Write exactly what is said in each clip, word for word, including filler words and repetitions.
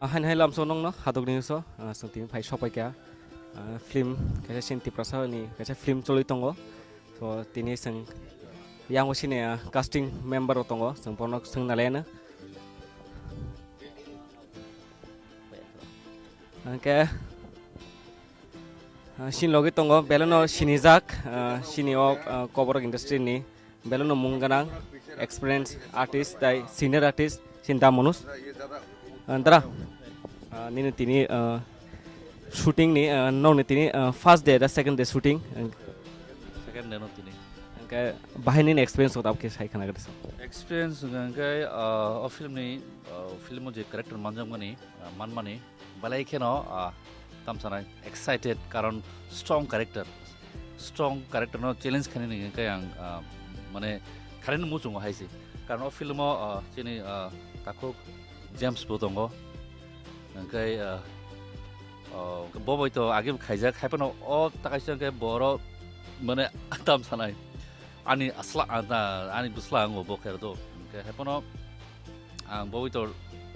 Hain hai lamso nongno hadok ni so, ah, chwng tini phai sopai kha. Ah, film kaisa sin Tiprasa ni kaisa film choli tongo. So tini chwng yang o sini, ah, casting member o tongo, chwng bono chwng nalai no. Hwnkhe, ah, sini logi tongo, beleno sinijak, ah, sini o, ah, Koborok industry ni. Beleno mung ganang, experience artist, tai senior artist, Sinta Manus. Ah, dara, ah, nini tini, ah, shooting ni, ah, nokni tini, ah, first day da second day shooting. Second day no tini. Hwnkhe bahai nini experience kok tabuk khe sai khna gada sa. Experience hwnkhe, ah, o film ni, ah, film o je character manjakmani, ah, manmani, belai kheno, ah, tamsanai excited, karon strong character, strong character no challenge khainani hwnkhe ang, ah, mane khainani muchungo hai se, karon o film o, ah, chini, ah, takhuk James bo tongo, hwnkhe, ah, oh, bo bai to age bo khaijak, hai phano o takaisa hwnkhe boro mane tamsanai ani asla, ah, ani bwsla ang bo khe do, hwnkhe hai phano ang bo bai to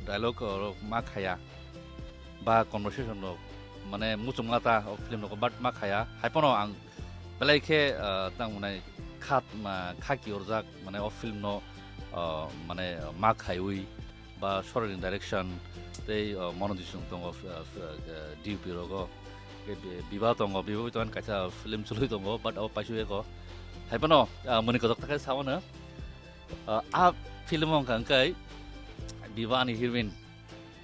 dialogue rok ma khaya. Ba conversation rok mane muchungma ta o film rok, but ma khaya, hai phano ang belai khe, ah, tang mwnai khat ma khaki orjak mane o film no, ah, mane ma khaiwi ba sorry ni direction tei, ah, mono disung tongo, ah, ah, D P rogo. Ke bi-, biba tongo, biba tongo kaisa film chului tongo, but abo paisuk eko hai phano, ah, muni kotok ta khe sao no, ah, a film wngkha hwnkhe biba ani heroine.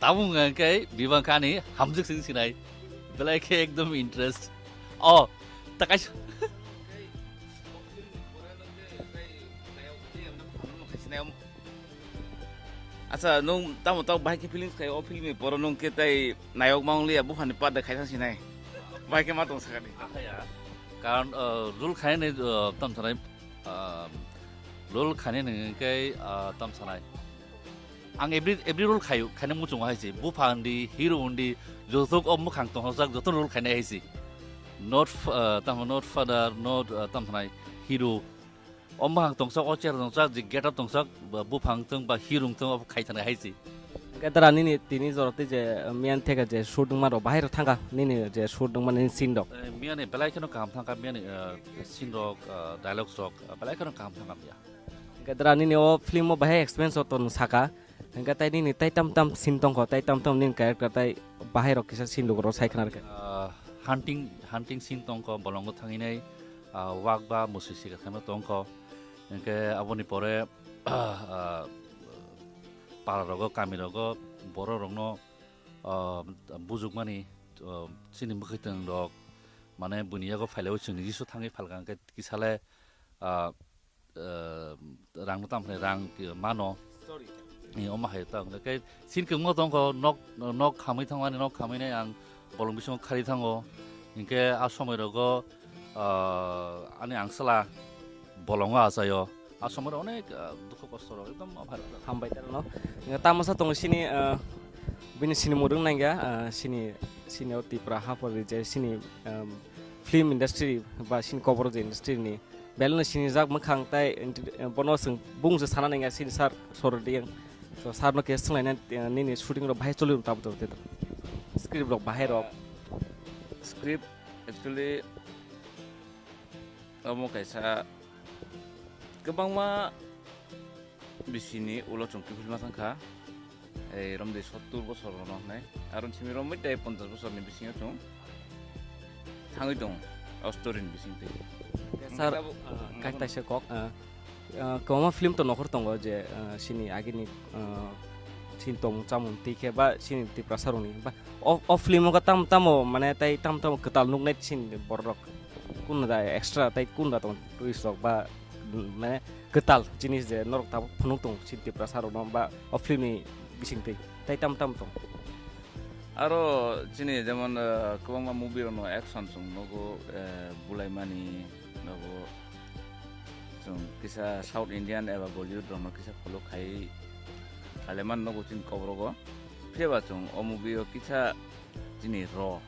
Tabuk hwnkha khe bibang kani hamjwk sing sinai. Belai khe ekdom interest. Oh, takai. Acha, nung tamo tamo bahai khe feelings khai, o film ni poro nung khe tai nayok ma wng liya, buphani part de khai thang sinai. Bahai khe ma tong sakani. Karon, uh, role khai ni, uh, tam sanai, uh, role khai ni nung khe, uh, tam sanai. Ang every, every role khaio, khaina muchungo hai se. Bupha hwndi, hero hwndi, joto o mwkhang tongthokjak, joto role khainai hai se. Not f-, uh, tamo not father, not, uh, tamo sanai hero. O mwkhang tongsak, o chair tongsak, je get up tongsak, ba bupha wngthong, ba hero wngthong, obo khai thangna hai se. Hwnkhe dara nini tini jorok tei je, uh, miyan theke je shoot wngma rok bahai rok thangkha, nini je shoot wngma nini scene rok. Eh, miyani belai kheno kaham thangkha, miyani, uh, scene rok, uh, dialogues rok, uh, belai kheno kaham thangkha miya. Hwnkhe dara nini o film o bahai experience o tong saka. Hwnkhe tai nini tai tam tam scene tongkho, tai tam tam nini character tai bahai rok kisa scene lukurok sai khna rwkhe. Ah, hunting, hunting scene tongkho, bolongo thangwi nai, ah, wak ba musui sika khaima tongkho. Hwnkhe aboni pore, ah, para rogo, kami rogo, borok rokno, ah, bujukmani, ah, chini mwkhwtwng rok, mane buini yago phailaio chwngni jisu thangwi phalka hwnkhe kisale, ah, eh, rang no tamo rang mano. Sorry. Eh, omo hai ta hwnkhe scene kwbangma tongkho, nok, nok khamwi thangmani, nok khamwi nai ang bolong bisingo khari thango. Hinkhe a somoi rogo, ah, ani angsala bolongo achaio. A somoi rok onek, ah, dukhu kosto rok ekdom ophai rok. Hambai ta rwno. Tamasa tongo sini, ah, bini sini murung nangya, ah, sini, sini o Tipra hapor je sini, ah, film industry ba sini kobor je industry ni belno sinijak mwkhang tai, eh, bono chwng bung se sana nangya sini sir Sorodiang. So sir no khe swnglaina, eh, nini shooting rok bahai choli rok tabuk tabuk tei script rok bahai rok. Script actually omo kaisa kwbangma bisini ulo chwng kiphilma thangkha. Ei romdi sottur bosor rwno hwnwi. Aro simi romwi tei ponchash bosorni bisingo chwng thangwi tongo o story ni bisingtwi. Sir, tabuk, ah, kaisa kok, ah, ah, kwbangma film to nokhor tongo je, ah, sini agini, ah, sini tongmung chamung twi khe ba sini Tiprasa rokni ba o, o film o tam tamo mane tei tam tamo kwtal nuknai sini borok rok kunu da extra tei kunu da tong twist rok ba mane kwtal jinis je norok tabuk phunuk tongo chini Tiprasa rokno ba o film ni bisingtwi tei tam tam tong. Aro chini jemon, eh, kwbangma movie rokno action chwng nugo, eh, bulaimani nugo chwng kisa South Indian eba Bollywood rokno kisa follow khai khailaimani nugo chini koborogo. Phiyaba chwng o movie o kisa chini raw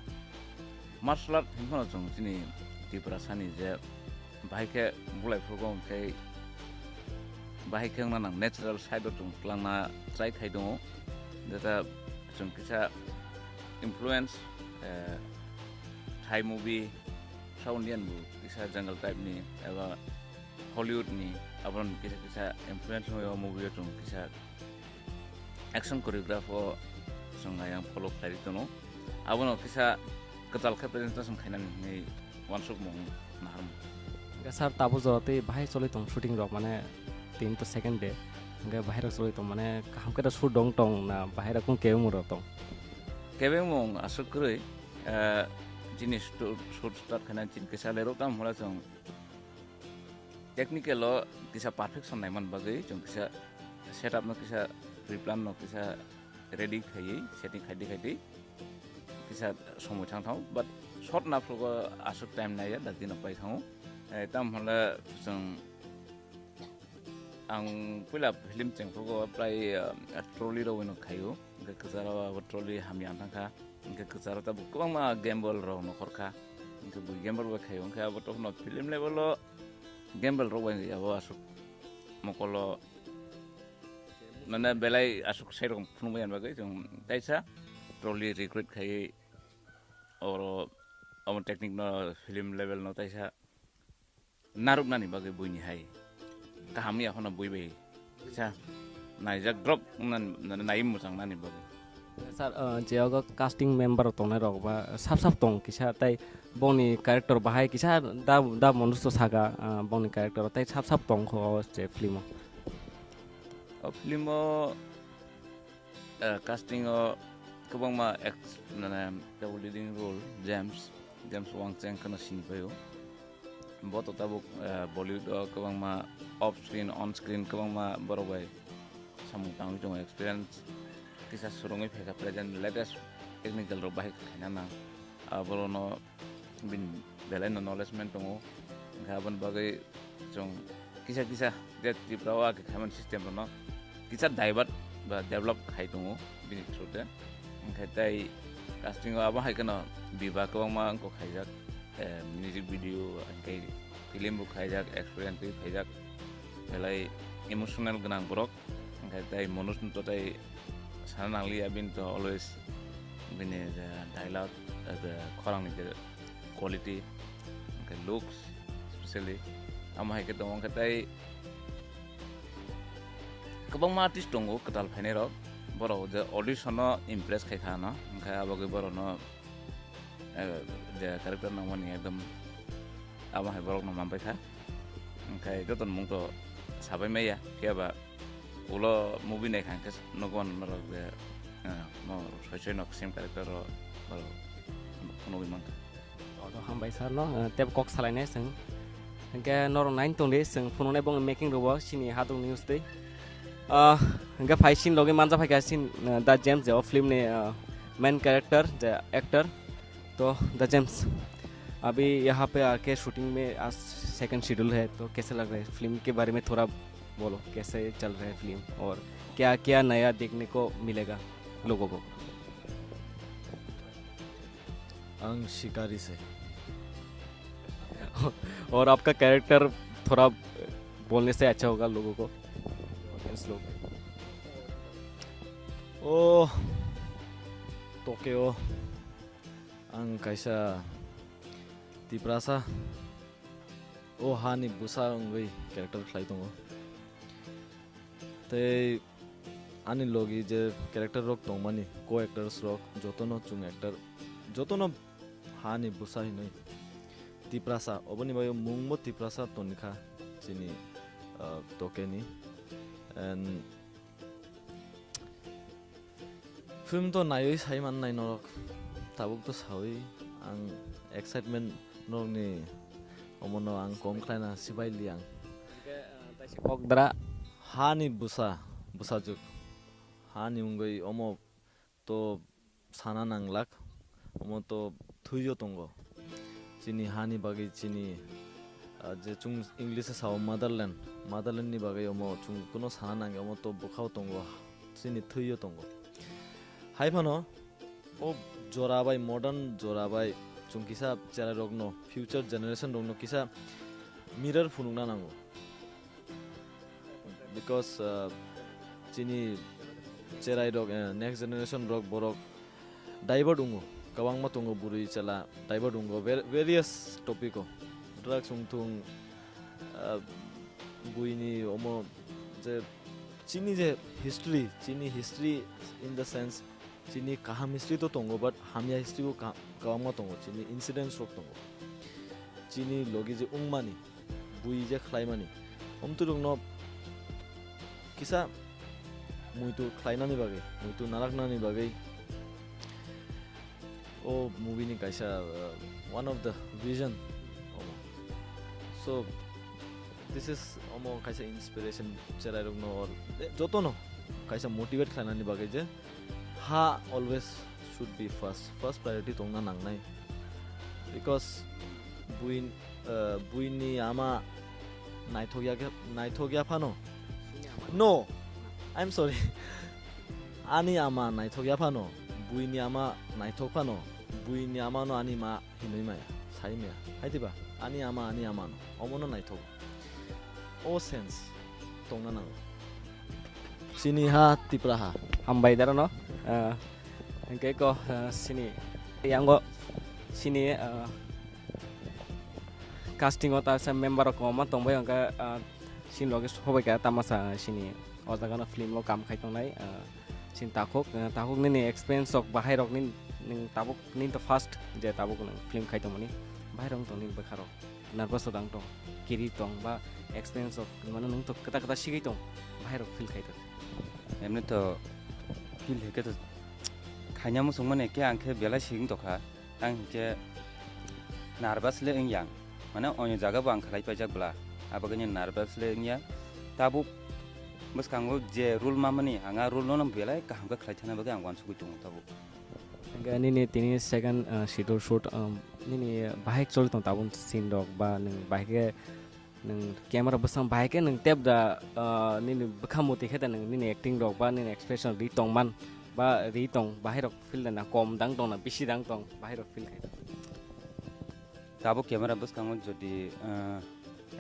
martial art hinphano chwng chini Tiprasani je bahai khe bulai phuru hwnkhe bahai khe wngna nang natural side o chwng twlangna try khai tongo. Jeta Chwng kisa influence, eh, Thai movie, South Indian bo kisa jungle type ni eba Hollywood ni, abono kisa kisa influence wngwi o movie o chwng kisa action choreograph o chwng ayang follow khlai tongo. Abono kisa kwtal khe presentation khainani hinwi uansukmung naharmung. Hingke sir, tabuk jora tei bahai choli tong shooting rok, mane tin to second day. Hingke bahai rok choli tong, mane kaham khe da shoot dong tong na bahai rok kung kebeng mura tong? Kebeng mung aswk kwrwi, eh, chini stu-, shoot start khaina chini kisa lerok tam hwnla chwng technical o kisa perfection naiman bagwi chwng kisa setup no kisa pre-plan no kisa ready khaiwi setting khaidi khaidi kisa somoi thang thang, but shot naphrugo aswk time naiya, dakti no pai thango. Eh, tam hwnle chwng, ang puila film chengphrugo prai, ah, trolley rogwi no khaio, hwnkhe kwcharo abo trolley hamya wng thangkha, hwnkhe kwcharo tabuk kwbangma gamble rok nokhorkha, hwnkhe bui gamble bai khaio, hwnkhe abo tongphano film level o gamble rok bai abo aswk mokolo. Mane belai aswk sai rok phunukmani bagwi chwng taisa trolley recruit khaiwi oro omo technique no film level no taisa narwknani bagwi buini hai kaham ya phano bui bai kisa naijak drop wngna nai mwchang nani bagwi. Sir, uh, je ogo casting member tongnai rok ba sap sap tong kisa tai bongni character bahai kisa da, da monusto saga, uh, bongni character tai sap sap tong kho o je film o. O film o, eh, casting o kwbangma act-, mane, double leading role, James, James Wangcheng kheno sini paio. Bo to tabuk, eh, Bollywood o kwbangma off screen, on screen kwbangma borok bai samung tangwi tongo, experience kisa swrwngwi phaikha, present latest technical rok bahai khaina nang. Aborono bini belai no knowledge man tongo, hwnkhe aboni bagwi chwng kisa kisa je Tripura o age khaimani system rokno kisa divert ba develop khai tongo bini through te. Hwnkhe tei casting o abo hai kheno biba kwbangma wngkok khaijak, eh, music video, hwnkhe film bo khaijak, experience tei khaijak, belai emotional gwnang borok. Hwnkhe tei Manoj no to tei sana nangliya, bini to always bini je dialogue, eh, je khorang ni je quality, hwnkhe looks specially, amo hai khe tongo. Hwnkhe tei kwbangma artist tongo kwtal phainai rok, borok je audition no impress khai kha ano, hwnkhe abo bagwi borok no eh, je character nangmani ekdom abo hai borok no manpai kha. Hwnkhe joto ni mung to sabai maya, phiya ba ulo movie nai kha hwnkhe nukgo norok je, eh, mo soi soi nok same character ro borok phunugwi mankha. Joto hambai sir no, eh, tei kok salainai chwng. Hwnkhe norok nai tongdi, chwng phunuknai bongni making rwbo chini Haduk News tei. Ah, hwnkhe phai scene logi manja phaikha scene, eh, The James je o film ni, ah, main character je actor. तो the James, अभी यहाँ पे आके शूटिंग में आज second schedule है, तो कैसे लग रहा है? फिल्म के बारे में थोड़ा बोलो, कैसे चल रहा है फिल्म और क्या क्या नया देखने को मिलेगा लोगों को? Ang Shikari se. और आपका कैरेक्टर थोड़ा बोलने से अच्छा होगा लोगों को, ऑडियंस लोग। Oh, Tokyo. Ang kaisa Tiprasa, o hani bwsa wngwi character khlai tongo. Tei ani logi je character rok tongmani, co-actors rok, jotono chwng actor, jotono hani bwsa hinwi Tiprasa, oboni bagwi mungbo Tiprasa tonikha chini, ah, Tokeni. And film to naiwi sai mannai norok. Tabuk to saui ang excitement norokni omono ang kom khlaina sibai li ang. Hwnkhe, ah, taisa kok dra. Hani bwsa, bwsajwk. Hani wngwi omo to sana nanglak, omo to thwiyo tongo. Chini hani bagwi chini, ah, je chwng English o sao motherland, motherland ni bagwi omo chwng kuno sana nangya, omo to bwkhao tongo, chini thwiyo tongo. Hai phano o jora bai, modern jora bai chwng kisa cherai rokno, future generation rokno kisa mirror phunukna nango. Because, uh, chini Cherai rok, eh, next generation rok borok divert wngo, kwbangma tongo bwrwi chwla divert wngo var-, various topic o, drugs wngthung, ah, buini omo je chini je history, chini history in the sense chini kaham history to tongo, but hamya history bo ka-, kwbangma tongo, chini incidents rok tongo, chini logi je wngmani, bui je khlaimani, omtwirokno kisa muitu khlainani bagwi, muitu naraknani bagwi o movie ni kaisa, uh, one of the vision omo. So this is omo kaisa inspiration cherairokno or, eh, jotono kaisa motivate khlainani bagwi je ha always should be first, first priority tongna nangnai, because buin, uh, buini ama naithok ya, naithok ya phano. No, I'm sorry. Ani ama naithok ya phano, buini ama naithok phano, buini amano ani ma hinwi maya, sai maya. Hai diba? Ani ama, ani amano. Omono naithok. O sense tongna nango. Chini ha, Tipra ha. Hambai darano. Ah, hingke ko, ah, sini. Yango sini, ah, casting o ta sa member rok kwbangma tongbai, hingke, ah, sini loge sobai kha tamasa sini. O jaga no film o kam khai tongnai, ah, sini takhuk, ah, takhuk nini experience rok bahai rok nin, nin tabuk nin to first je tabuk nang film khai tongmani. Bahai rok tong nini bwkha rok. Nervous rok dang tong, kiri tong ba experience rok mano nung to kwta kwta sigwi tong, bahai rok feel khai tong. Emni to feel hai khe to khaina muchung mani khe ang khe belai sigwng tokha. Ang khe nervous le wng yang, mane onyo jaga bo ang khlai paijak bla, abagwi nervous le wng ya. Tabuk bwskango je role mamani ang a role no belai kaham khe khlai thangna bagwi ang uansugwi tongo tabuk. Hingke nini tini second, ah, schedule shoot, um, nini bahai choli tong tabuk scene rok ba nwng bahai khe nwng camera bwsang bahai khe nwng tep da, ah, nini bwkha muti khe da nwng nini acting rok ba nini expression ri tong man ba ri tong bahai rok feel da na kom dang tong na bisi dang tong bahai rok feel khai. Tabuk camera bwskango jodi, ah,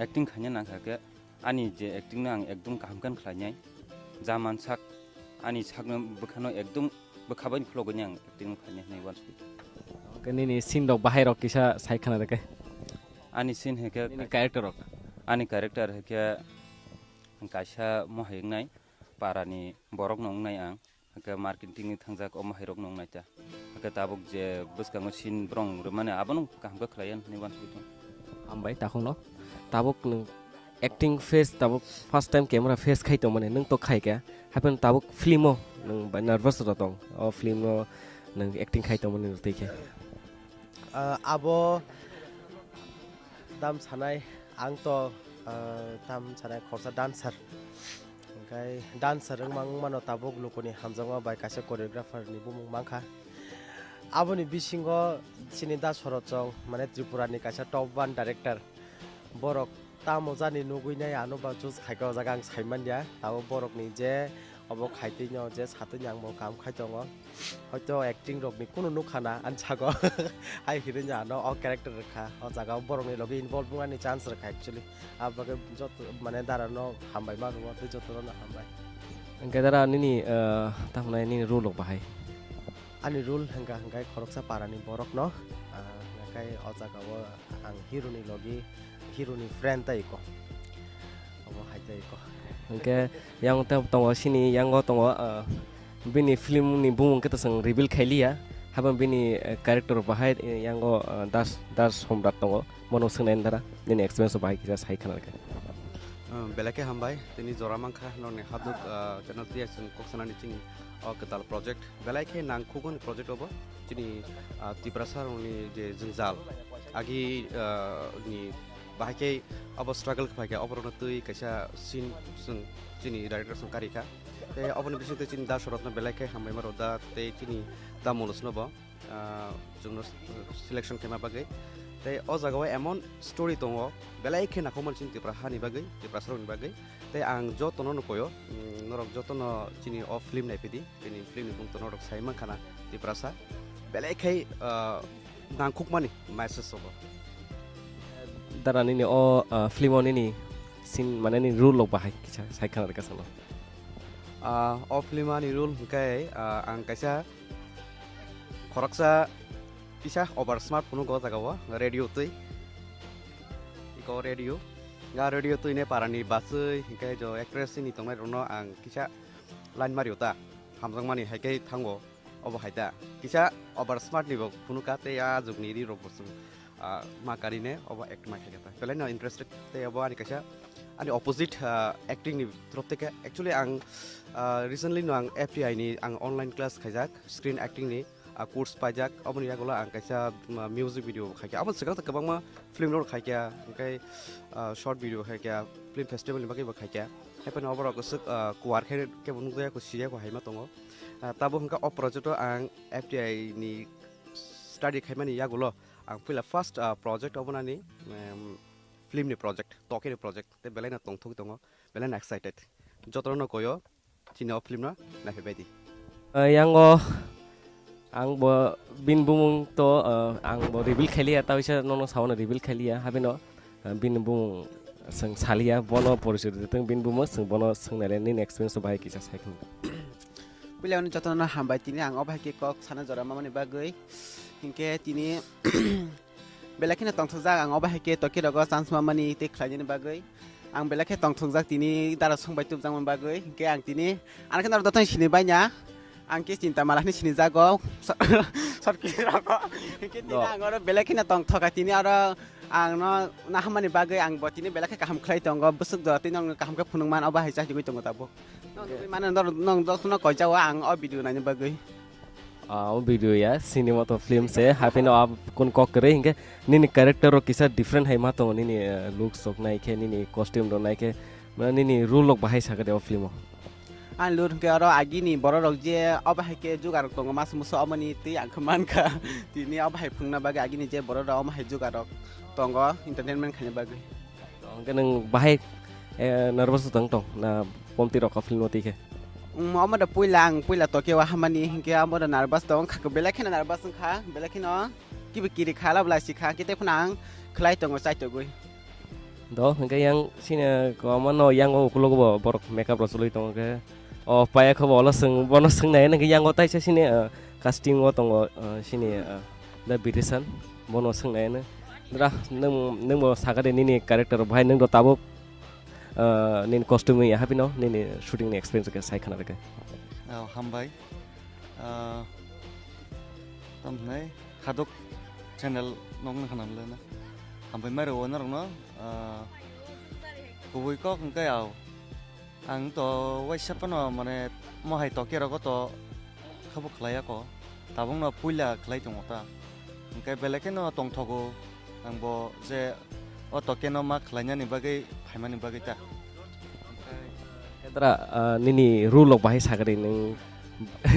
acting khaina nangkha khe ani je acting no ang ekdum kaham khe khlainai. Ja mansak ani sakno bwkhano ekdum bwkha bai khulogwi ang acting khainai hinwi uansukha. Hwnkhe nini scene rok bahai rok kisa sai khna rwkhe. Ani scene hwnkhe nini character rok. Ani character hwnkhe kaisa mohai wngnai, parani borok no wngnai ang. Hwnkhe marketing ni thangjak o mohai rok no wngnai ta. Hwnkhe tabuk je bwskango scene borok rwmani abono kaham khe khlai ya hinwi uansukha. Hambai takhuk no. Tabuk nwng acting face tabuk first time camera face khai tongmani nwng to khai kha. Hapheno tabuk film o nwng bai nervous rw tong. O film o nwng acting khai tongmani rw twi khe. Ah, abo dam sanai ang to, ah, dam sanai khorsa dancer. Hwnkhe dancer wngma wngmano tabuk lukuni hamjakma bai kaisa choreographer ni bumung mankha. Aboni bisingo chini Da Shorot Chong, mane Tripura ni kaisa top one director. Borok tamo jani nugwi nai ano ba choose khaikha o jaga ang sai manya. Tabuk borok ni je obo khaitwi no je satwi ni ang bo kam khai tongo. Hoito acting rok ni kunu nukha na ani sago. Hai hinwi no ano o character rwkha. O jaga o borok ni logi involve wngmani chance rwkha actually. Abagwi joto mane Dara no hambai ma rwo tei joto no hambai. Hwnkhe Dara nini, ah, tamo nai nini role rok bahai? Ani role hwnkha hwnkhe khoroksa para ni borok no, ah, hwnkhe o jaga o ang hero ni logi, hero ni friend tai ko. Obo hai tai ko. Hwnkhe yang tei tongo sini yango tongo, ah, bini film ni bumung khe to chwng reveal khai liya. Habang bini, eh, character bahai, eh, yango, ah, Das, Das Somrat tongo. Bono swngnai dara, nini experience bahai kisa sai khna rwkhe. Ah, belai khe hambai, tini jora mankha, nokni haduk, ah, channel twi chwng kok sanani chini o kwtal project. Belai khe nangkukmani project obo, chini, ah, Tiprasa rokni je jwngjal, agi, ah, ni bahai khe obo struggle khlai kha, oborokno twi kaisa scene chwng chini director chwng kari kha. Tei oboni bisingtwi chini Da Shorotno belai khe hambai ma rwda tei chini Da Monosno bo. Ah, chwngno selection khaima bagwi. Tei o jagao emon story tongo, belai khe nakhokmani chini Tipra hani bagwi, Tiprasarokni bagwi. Tei ang jotono no koyo, mm, norok jotono chini o film naipidi, chini film ni bumung to norok sai mankha na Tiprasa. Belai khai, ah, nangkukmani message obo. Dara nini o, ah, film o nini scene mane nini role rok bahai kisa sai khna rwkha chwngno. Ah, o film ani role hwnkhe, ah, ang kaisa khoroksa kisa over smart phunuk o jaga o radio twi. Iko radio. Ga radio twi ne parani bachwi hwnkhe jo actress ni tongnai rokno ang kisa line mario ta. Hamjakmani hai khe thango obo hai ta. Kisa over smart ni bo phunuk ka tei a jugni ri rok bo chwng, ah, ma kari ne obo act ma khai khe ta. Belai no interested tei obo ani kaisa ani opposite, ah, acting ni through tei khe actually ang, ah, recently no ang F T I ni ang online class khaijak screen acting ni, ah, course paijak, aboni yagulo ang kaisa, ah, music video bo khaikha. Aboni swkang ta kwbangma film rok khaikha, hwnkhe, ah, short video khaikha, film festival ni bagwi bo khaikha. Haiphano oborok swk, ah, kuar khe kebo nukjaya ko siyako haima tongo. Ah, tabuk hwnkhe o project o ang F T I ni study khaimani yagulo ang puila first, ah, project obo nani, em, film ni project, Tokyo ni project, tei belai no tongthok tongo, belai no excited. Jotono koyo chini o film no naiphaidi. Ah, yango ang bo bini bumung to, ah, ang bo reveal khailiya, ta wisa nono saono reveal khailiya, habino, ah, bini bumung swng saliya, bono porichoi rwtwng bini bumung, swng bono swngnaile nini experience bahai kisa sai khwna. Puila jotono hambai tini ang obo hai khe kok sana jora mamani bagwi, hinkhe tini belai kheno tongthokjak ang obo hai khe Tokyo rogo chance mamani tei khlainani bagwi. Ang belai khe tongthokjak tini dara songbai tubjakmani bagwi. Hinkhe ang tini ano khe norok jotono sini baina. Ang khe chinta mala hinwi sinijago. Sor-, sorkiri rogo. Hinkhe tini ang oro belai kheno tongthoka tini oro ang no nahamani bagwi ang bo tini belai khe kaham khlai tongo. Bwswk jora twi nokno kaham khe phunukman obo hai chajagwi tongo tabuk. Nokno nugwi mano norok, nokno jotono koijao ang o video naina bagwi. Ah, o video ya, Cinema to film se, haphino ab kun kok kwrwi hinkhe nini character rok kisa different hai ma tongo, nini, eh, looks rok nai khe, nini costume rok nai khe, mane nini role rok bahai sakha de o film o. Ang lur hinkhe oro agini borok rok je obo hai khe jugar rok tongo mas muso omoni twi ang khe mankha. Tini obo hai phunukna bagwi agini je borok rok omo hai jugar rok tongo entertainment khaina bagwi. Hwnkhe nwng bahai, eh, nervous tong tong na pomti rok o film o twi khe? Um, omo da puila ang puila Tokyo o hamani hinkhe omo da nervous tong kha, belai kheno nervous wngkha, belai kheno kibi kiri kha, labla si kha, kete phano ang khlai tongo chaitogwi. Do hwnkhe yang sini kwbangma no yang o ukulok bo borok makeup rok chwlwi tongo khe, o paya khe bo olo swng, bono swng nai nang yang o taisa sini, ah, casting o tongo, ah, sini, ah, da Birisan, bono swng nai nang. Dra, nwng, nwng bo sakha de nini character bahai nwng do tabuk, ah, nini costume ya haphino nini shooting ni experience khe sai khna rwkhe. Oh, hambai. Ah, tamo hwnai Hadok channel nokno khna mle na. Hambai mai rwo norokno, ah, kubui kok hwnkhe ao. Ang to waisa phano mane mohai Tokyo rogo to khabo khlai ya ko. Tabukno puila khlai tongo ta. Hwnkhe belai kheno tongthogo. Ang bo je o Tokyo no ma khlainani bagwi phaimani bagwi ta. Kedra, ah, nini rule rok bahai sagri nwng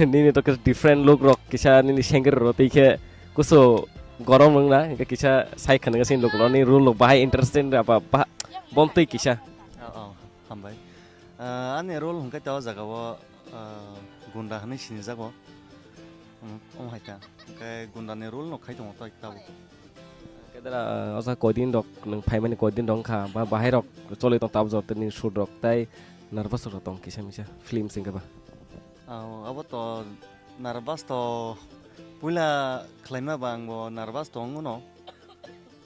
nini to kisa different look rok kisa nini sengri rok tei khe kusu gorom wngna hwnkhe kisa sai khwna sini look rok ni rule rok bahai interesting ra ba, ba, bom twi kisa. Oh, oh, hambai. Ah, ani role hwnkhe to o jaga o, ah, gunda hwnwi sinijago. Hmm, omo hai kha. Hwnkhe gunda ni role no khai tongo to tabuk. Kedra, ah, o jaga koidin rok nwng phaimani koidin rok wngkha, ba bahai rok choli tong tabuk jotoni shoot rok tai nervous rok tong kisa misa film singkhe ba. Ah, abo to nervous to puila khlaima ba ang bo nervous tong wngno.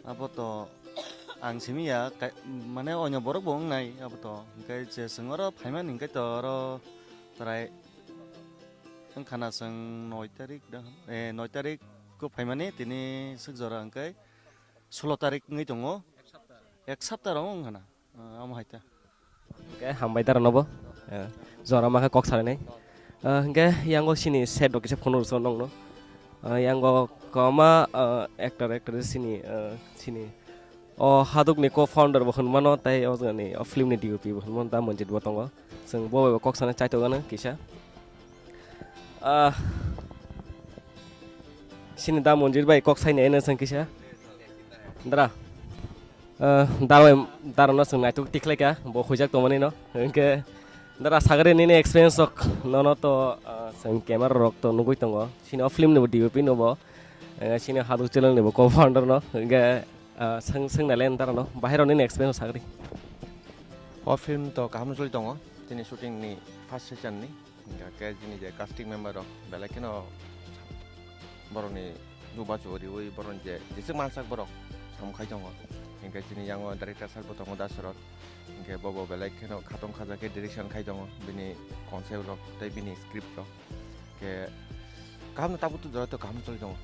Abo to ang simi ya, kai-, mane onyo borok bo wngnai abo to. Hwnkhe je chwng oro phaimani hwnkhe to oro chwrai wngkha na chwng noi tarik da, eh, noi tarik o phaimani tini swk jora hwnkhe sulo tarik wngwi tongo. Ek sapta rok wngkha na, ah, omo hai ta. Hwnkhe hambai dara nobo. Eh, jora ma khe kok salainai. Eh, hwnkhe yango sini set rok kisa phunuk rwsao nokno. Eh, yango kwbangma, eh, actor, actress sini, eh, sini o Haduk ni co-founder bo hwnmano, tei o jaga ni o film ni D O P bo hwnmano, da Manjit bo tongo. Chwng bo bai bo kok sana chaithok ano kisa. Ah, sini da Manjit bai kok saini eno chwng kisa. Dara. Ah, dara bai, dara no chwng naituk tiklai kha, bo huijak tongmani no. Hwnkhe dara sagri nini experience rok nono to, ah, chwng camera rok to nugui tongo. Sini o film ni bo D O P no bo. Eh, sini Haduk channel ni bo co-founder no. Hwnkhe, ah, swng, swng nai le dara no. Bahai rok nini experience sagri. O film to kaham choli tongo. Chini shooting ni first session ni, hingkha khe chini je casting member rok belai kheno borokni duba churiwi borokni je jeswk mansak borok samung khai tongo. Hingkhe chini yango director sir bo tongo Dasarot, hingkhe bobo belai kheno khatong khaja khe direction khai tongo bini concept rok tei bini script rok. Khe kaham no tabuk to joto kaham choli tongo.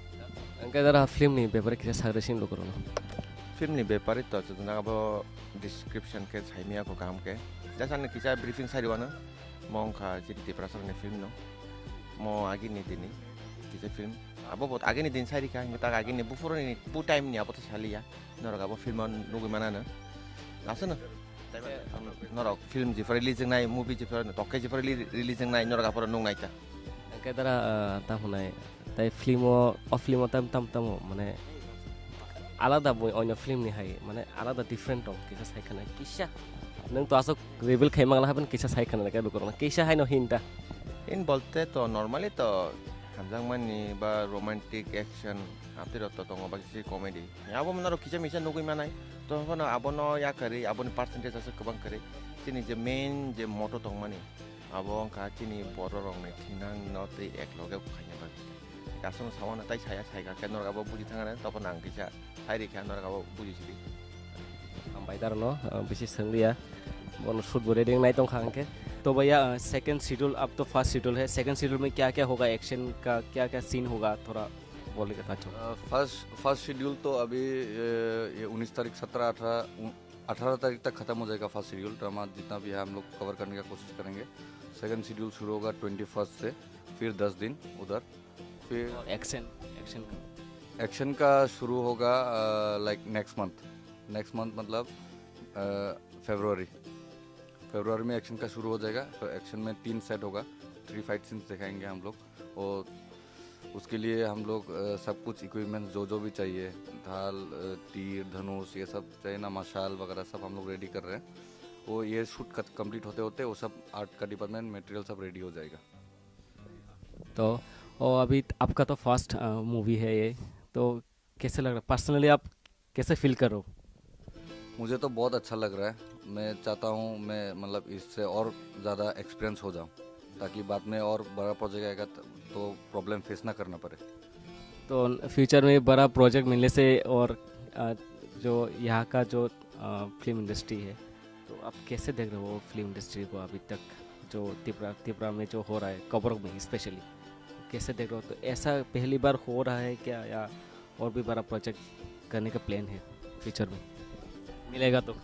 Hingkhe dara film ni bepare kisa sagre sin lukurokno. Film ni bepare to chwng abo description khe saimaya ko kaham khe. Just ani kisa briefing sari wano. Mo wngkha chini Tiprasa ni film no. Mo agini dini kisa film. Abo bo agini din sari kha, hingkhe tak agini bufuro ni bu time ni abo to saliya. Norok abo film o nugwi manano. Aswkno. Norok film jephuru release wngnai, movie jephuru, tokke jephuru release wngnai, norok aphuru nuknai ta. Hingkhe dara, ah, tamo hwnai, tai film o, o film o tam, tam, tamo, mane, alada bo onyo film ni hai, mane, alada different tong, kisa sai khana, kisa. Nwng to aswk reveal khai mangla haban kisa sai khana, kebo korona, kisa haino hinta. In bolte to normally to hamjakmani ba romantic action, amtwi rok to tongo ba kisi comedy. Abo norok kisa misa nugwi manai, to abono, abono yakarwi, aboni percentage aswk kwbang kwrwi. Chini je main je motto tongmani, abo wngkha chini bororokni thinangno tei ekloge khaina bagwi. Aswkno sawana tai saya saikha khe norok abo buji thangana, tokon ang kisa sai rikha norok abo buji sidi. Hambai darno, ah, bisi swngliya. Bono shoot bo ready wngnai tongkha hwnkhe. तो भैया, second schedule, अब तो first schedule है, second schedule में क्या क्या होगा, एक्शन का क्या क्या सीन होगा, थोड़ा बोलने का था। अच्छा। अ, फर्स्ट, फर्स्ट शेड्यूल तो अभी, अ, ये उन्नीस तारीख, सत्रह, अठारह, उ-, अठारह तारीख तक खत्म हो जाएगा फर्स्ट शेड्यूल। ड्रामा जितना भी है हम लोग कवर करने का कोशिश करेंगे। सेकंड शेड्यूल शुरू होगा ट्वेंटी फर्स्ट से, फिर दस दिन उधर, फिर और एक्शन, एक्शन का? एक्शन का शुरू होगा, अ, like next month. Next month मतलब, अ, फरवरी। फरवरी में एक्शन का शुरू हो जाएगा। तो एक्शन में तीन सेट होगा, थ्री फाइट सीन्स दिखाएंगे हम लोग। और उसके लिए हम लोग, अ, सब कुछ इक्विपमेंट्स जो, जो भी चाहिए, ढाल, अ, तीर, धनुष, ये सब चाहिए ना, मशाल वगैरह सब हम लोग रेडी कर रहे हैं। वो ये शूट कंप्लीट होते होते वो सब आर्ट का डिपार्टमेंट मटेरियल सब रेडी हो जाएगा। तो, और अभी आपका तो फर्स्ट, अ, मूवी है ये, तो कैसे लग रहा है? पर्सनली आप कैसे फील कर रहे हो? मुझे तो बहुत अच्छा लग रहा है। मैं चाहता हूँ मैं, मतलब, इससे और ज़्यादा एक्सपीरियंस हो जाऊँ, ताकि बाद में और बड़ा प्रोजेक्ट आएगा त-, तो प्रॉब्लम फेस ना करना पड़े। तो फ्यूचर में बड़ा प्रोजेक्ट मिलने से और, अ, जो यहाँ का जो, अ, फिल्म इंडस्ट्री है, तो आप कैसे देख रहे हो फिल्म इंडस्ट्री को अभी तक, जो त्रिपुरा, त्रिपुरा में जो हो रहा है, कॉकबरक में स्पेशली, कैसे देख रहे हो? तो ऐसा पहली बार हो रहा है क्या, या और भी बड़ा प्रोजेक्ट करने का प्लान है फ्यूचर में, मिलेगा तो?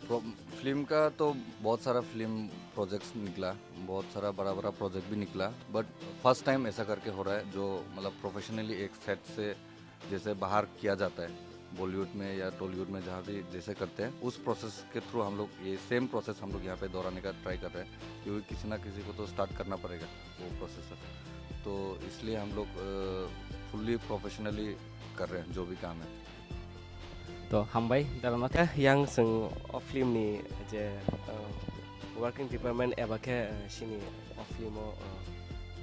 प्रो-, फिल्म का तो बहुत सारा फिल्म प्रोजेक्ट्स निकला, बहुत सारा बड़ा-बड़ा प्रोजेक्ट भी निकला, बट फर्स्ट टाइम ऐसा करके हो रहा है जो, मतलब, प्रोफेशनली एक सेट से जैसे बाहर किया जाता है, बॉलीवुड में या टॉलीवुड में जहाँ भी जैसे करते हैं, उस प्रोसेस के थ्रू हम लोग ये सेम प्रोसेस हम लोग यहाँ पे दोहराने का ट्राई कर रहे हैं, क्योंकि किसी ना किसी को तो स्टार्ट करना पड़ेगा वो प्रोसेस। तो इसलिए हम लोग, अ, फुल्ली प्रोफेशनली कर रहे हैं जो भी काम है। To hambai, dara no khe yang chwng o film ni je, uh, working department eba khe, uh, sini o film o, uh,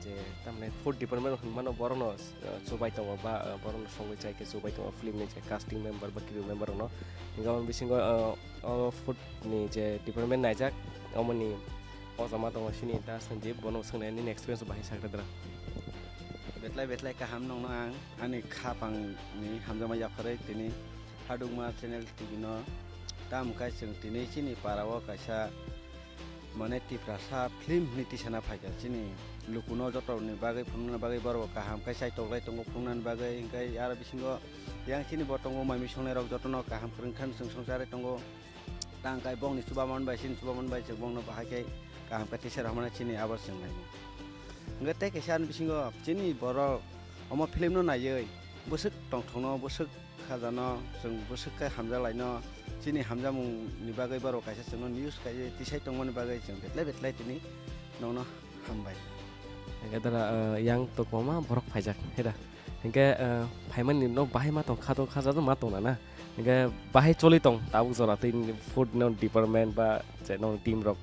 je tamni food department hinmano borokno, uh, chubai tongo ba, uh, borokno songwi chai khe chubai tongo film ni je casting member ba crew member rokno. Hingke omo bisingo, uh, o food ni je department naijak, omoni o jama tongo sini ta Sanjeev, bono swngnai nini experience bahai sakra dra. Betlai betlai kaham nongno ang ani khapang ni hamjakma yapharwi tini Hadukma channel T V no. Tamo khe chwng tini chini para o kaisa mane Tiprasa film hinwi tisana phaikha chini lukuno joto ni bagwi phunukna bagwi borok kaham khe chai toklai tongo phunuknani bagwi, hwnkhe aro bisingo yang chini bo tongo mai misongnai rok jotono kaham kwrwng khe chwng songchar tongo. Tang kai bongni chubaman bai, chini chubaman bai, chwng bongno bahai khe kaham khe teisa rwmani chini abo chwng nainai. Hwnkhe tei kaisa ani bisingo chini borok omo film no naiwi bwswk tongthokno, bwswk khajano, chwng bwswk khe hamjalaino, chini hamjakmungni bagwi borok kaisa chwngno news kaiwi tisai tongmani bagwi chwng betlai betlai tini nokno hambai. Hwnkhe dara, ah, yang tongkoma borok phaijak, heda. Hingke, eh, phaimani no bahai ma tong kha tong kha jado ma tong nana. Hingke bahai choli tong tabuk jora tei food no department ba je no team rok.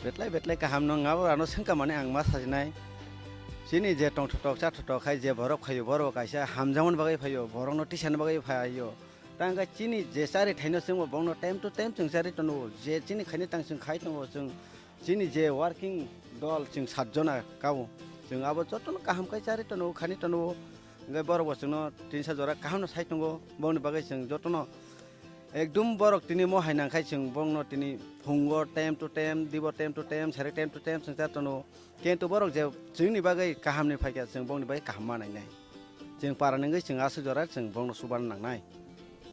Betlai betlai kaham no ngabo ano sengka mane ang ma sajinai. Chini je tong thotok cha thotok khai je borok phaio borok kaisa hamjamon bagwi phaio borok no tisan bagwi phaio. Tang khe chini je chari thaino chwngbo bongno time to time chwng chari tono je chini khaini tang chwng khai tongo chwng chini je working dol chwng satjona kabo, chwng abo jotono kaham khe chari tono, khani tono, hwnkhe borok bo chwngno tinsa jora kaham no sai tongo, bongni bagwi chwng jotono ekdum borok tini mo hai nangkhai chwng bongno tini phungo time to time, dibo time to time, sere time to time chwng char tono, kintu borok je chwngni bagwi kaham ni phaikha chwng bongni bagwi kaham ma nainai, chwng para nangwi chwng aswk jora chwng bongno subar nangnai.